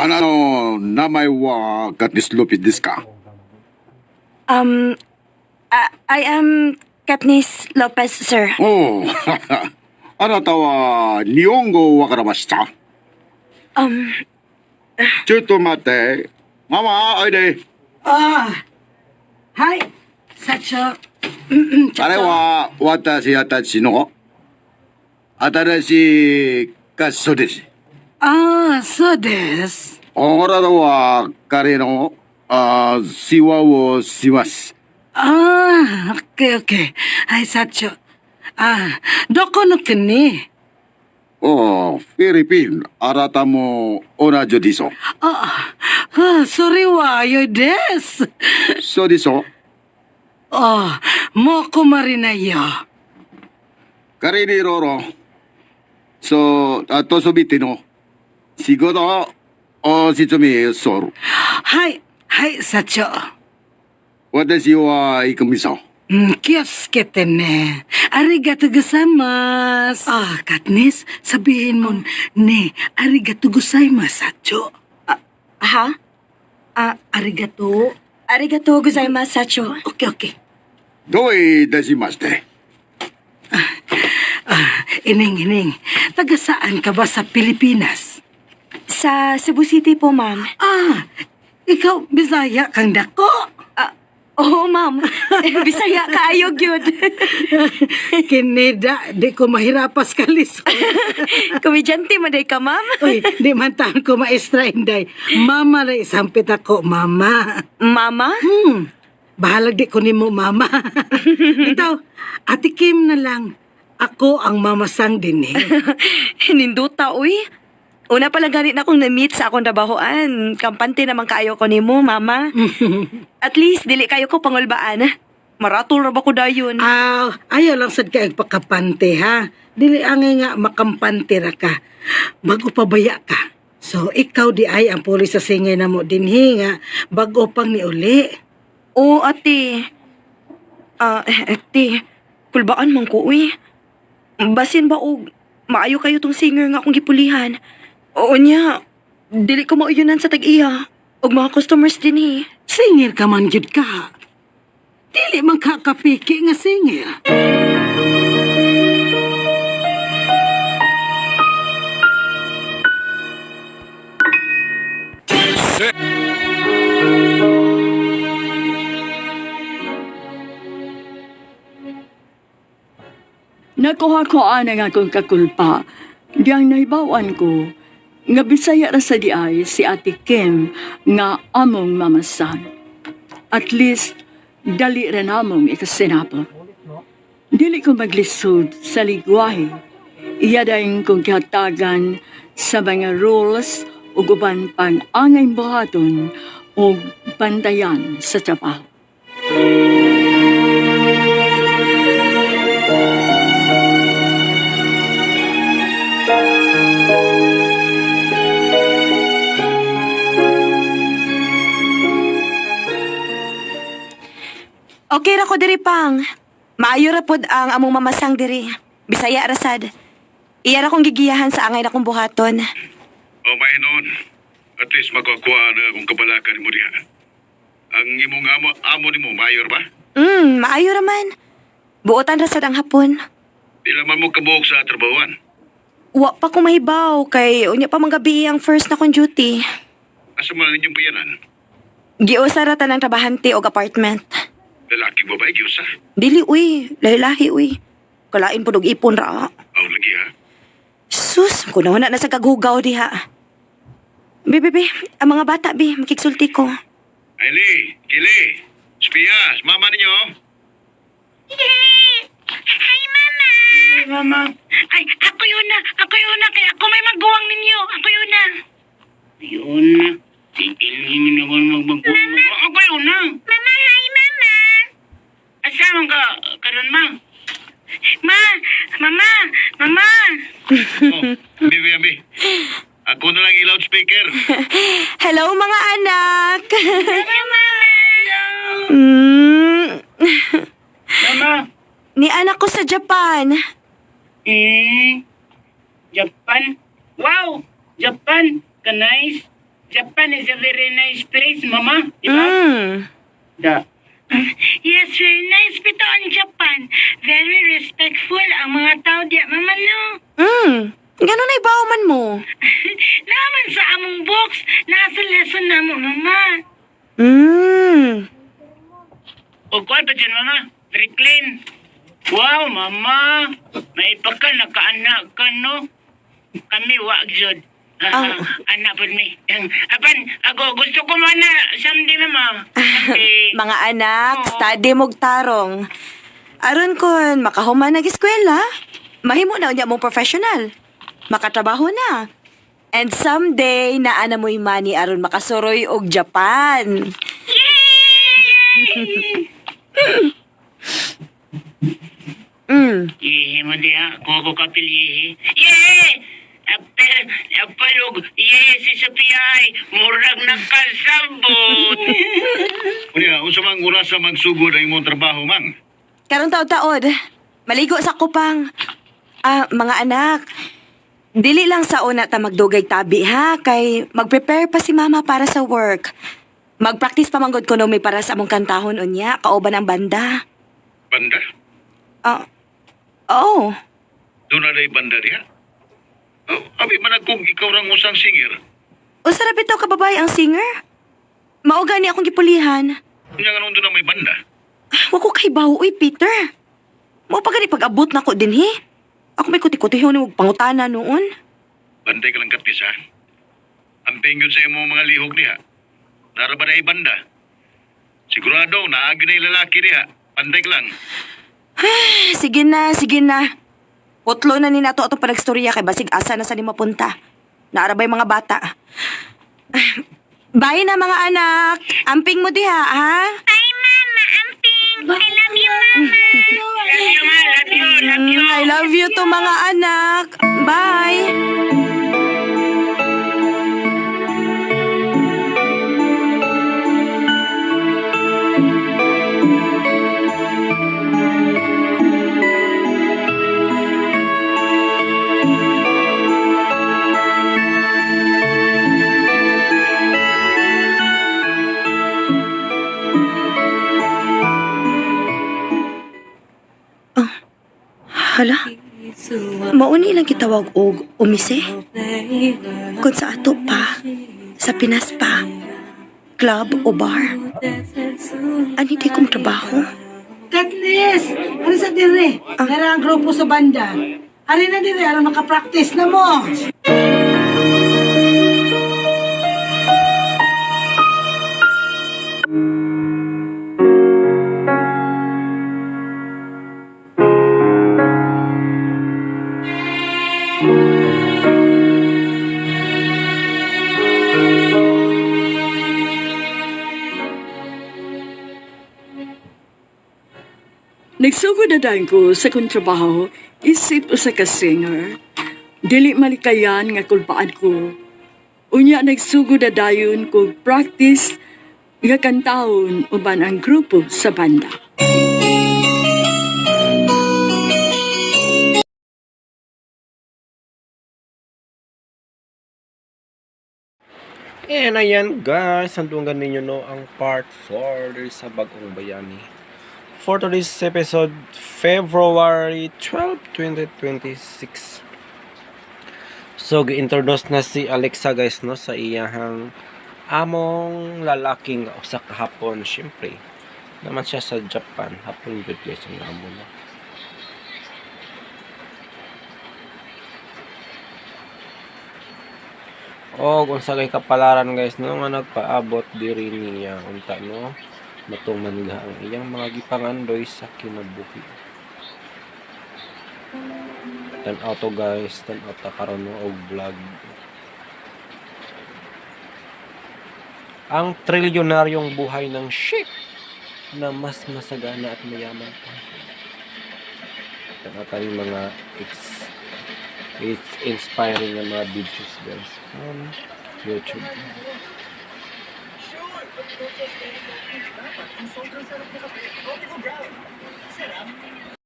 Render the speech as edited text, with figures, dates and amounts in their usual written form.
あなたの名前はカティス・ロペスですか？ I am Katniss Lopez, sir. おお、あなたは日本語わかりました？ ちょっと待って。ママ、おいで。 Ah, はい, 社長. あれは私たちの新しい合奏です。 Ah, そうです。あなたは彼の世話をします。 Ah, okay. はい, 社長. Ah, どこの国？ お、フィリピン、あなたも同じでしょ。 Ah, ah, それは良いです。そうでしょ。 Ah, もう困りないよ。彼にいろいろ、そう、あとすべての仕事を説明する。はい、はい、社長。私は行くみそ。うん、気をつけてね。ありがとうございます。Ah, Katniss, sabihin mo, ね, ありがとうございます, 社長。 Ha? Ah, ありがとう。ありがとうございます、社長。 Okay. どういたしまして。 Ah, Ining, Ining, taga saan ka ba sa Pilipinas? Sa Cebu City po, ma'am. Ah, ikaw, Bisaya kang dako. Ah, oo, ma'am. Bisaya kaayo gyud. Kinida, di ko mahirapas kalisod. Komedyante man day ka, ma'am. Uy, di man taon ko maestra, Inday. Mama na isampit ako, mama. Mama? Bahalag di ko nimo, mama. Ito, Ate Kim na lang. Ako ang mamasang din eh. Ninduta, uy. Una pa lang ganit na akong na-meet sa akong trabahoan. Kampante naman kaayo ko nimo, mama. At least, dili kayo ko pangulbaan. Maratol ra ba ko dayon? Ah, ayaw lang sad kay pagkapante ha. Dili angay nga makampante ra ka. Bago pa baya ka. So ikaw di ay ang pulis sa singay na mo dinhi nga bago pang niuli. Oo, ate. Ah, ate, kulbaan man ko, uy. Basin ba og maayo kayo tong singer nga akong gipulihan? Oo niya, dili ko mauyunan sa tag-iya. Og mga customers din eh. Singer ka man gyud ka. Dili man ka kapiki nga singer. Nakuha ko ana nga akong kakulpa. Diyang naibawan ko, nga Bisaya ra sa diay si Ate Kim nga among mamasan. At least, dali ra namong ikasinapot. Dili ko maglisod sa ligwahe. Iya dayon kong gihatagan sa mga rules ug uban pang angay buhaton ug bantayan sa trabaho. Okay ra ko diri pang. Maayo ra pod ang among mamasang diri. Bisaya ra sad. Iya ra kong gigiyahan sa angay na kong buhaton. O may noon. At least makukuha na akong kabalakan mo diha. Ang imong amo, amo nimo mayor ba? Maayo ra man. Buotan ra sad ang hapon. Di man mo kabuok sa trabahoan. Wa pa ko mahibaw kay unya pa manggabi ang first na kong duty. Asa man ang inyong bayanan? Giusa ra tanang trabahante og apartment. Lalaki babae, giusa. Dili uy, lahi-lahi uy. Kalain pud og ipon ra. Aw, lagi ha. Sus, kuno na na sa kaghugaw diha. Be, be, be, ang mga bata be, makigsulti ko. Aili, Kili, Spias, mama ninyo. Hi, Mama! Mama. Ay, ako yun na! Ako yun na! Kaya ako may magguwang ninyo! Ako yun na! Yun na. Titilingin ako magbaguang. Ako yun na. Mama, hi, Mama! Asa man ka, karon ma? Ma! Mama! Mama! Oh, bibi, abi. Ako na lang i-loudspeaker. Hello mga anak. Hello, Mama! Mama. Ni anak ko sa Japan. Eh, Japan. Wow! Japan! Ka-nice. Japan is a very nice place, mama. Di ba? Da. Yes, very nice bitaw ang Japan. Very respectful ang mga tao diya, mama, no? Ngano na ibaw man mo? Naman sa among books, nasa lesson na mo, mama. O kuwan pa dyan, mama. Very clean. Wow, mama. May pagka nakaanak ka, no? Kami, wag jud. Anak po mi. Apan, ako, gusto ko mana someday, mama. Someday. Mga anak, Oo. study mog tarong. Aron kon makahuman nag eskwela, mahimo na unya mong professional. Makatrabaho na. And someday, naa na mo'y money aron makasuroy og Japan. Yay! Yehe mo diha, kung ako kapil yehe. Yehe! Apel, apalog, yehe si Sophia ay murag nakasabot. Unya, unsa mang oras sa magsugod ang imong trabaho, mang? Karong taod-taod, maligo sa kupang. Ah, mga anak, dili lang sa una ta magdugay tabi ha, kay mag-prepare pa si mama para sa work. Mag-practice pa manggod kuno mi para sa among kantahon unya, kauban ang banda. Banda? Ah, oo. Doon na day banda diha? Oh, abi man kung ikaw rang usang singer. Usa ra bitaw ka babae ang singer? Mao gani akong gipulihan. Unya nga doon na may banda. Ah, wa ko kay bawo uy, Peter. Mao pa gani pag-abot nako dinhi. Ako may kuti-kutihon og pangutana noon. Bantay ka lang kapis, ha? Ang pingyod sa imong mga lihok diha. Nara ba na banda? Sigurado, naagi na yung lalaki diha. Bantay ka lang. Sige na, sige na. Putlo na ni nato atong panagstorya kay basig asa na sa ni mapunta. Naarabay mga bata. Bye na mga anak. Amping mo diha, ha? Bye, mama. Amping. I love you, mama. Love you, ma. Love you, love you. I love you to mga anak. Bye. Hala, mauni lang kitawag og umise. Kung sa ato pa, sa Pinas pa, club o bar. Ani di kong trabaho. Katniss, ano sa dire? Nara ang grupo sa banda. Ari na dire, aron makapractice na mo. Nagsugod na dayon ko sa kong trabaho, isip usa ka singer. Dili malikayan nga kulpaan ko. Unya nagsugod na dayon ko practice nga kantahon uban ang grupo sa banda. And ayan guys, sandungan ninyo no ang part 4 diri sa Bagong Bayani. For today's episode, February 12, 2026. So, gi-introduce na si Alexa guys no sa iyahang among lalaking usa ka Hapon, syempre. Naman siya sa Japan, Hapon jud guys ang amo no. O kung sa kay kapalaran guys no nga nagpaabot diri niya unta no matuman ga ang iyang mga gipangandoy sa kinabuhi. Tan-aw to guys, tan-aw ta karon no og vlog. Ang trilyonaryong buhay ng shit na mas masagana at mayaman pa. Tan-aw tayong mga it's inspiring na mga videos guys from YouTube.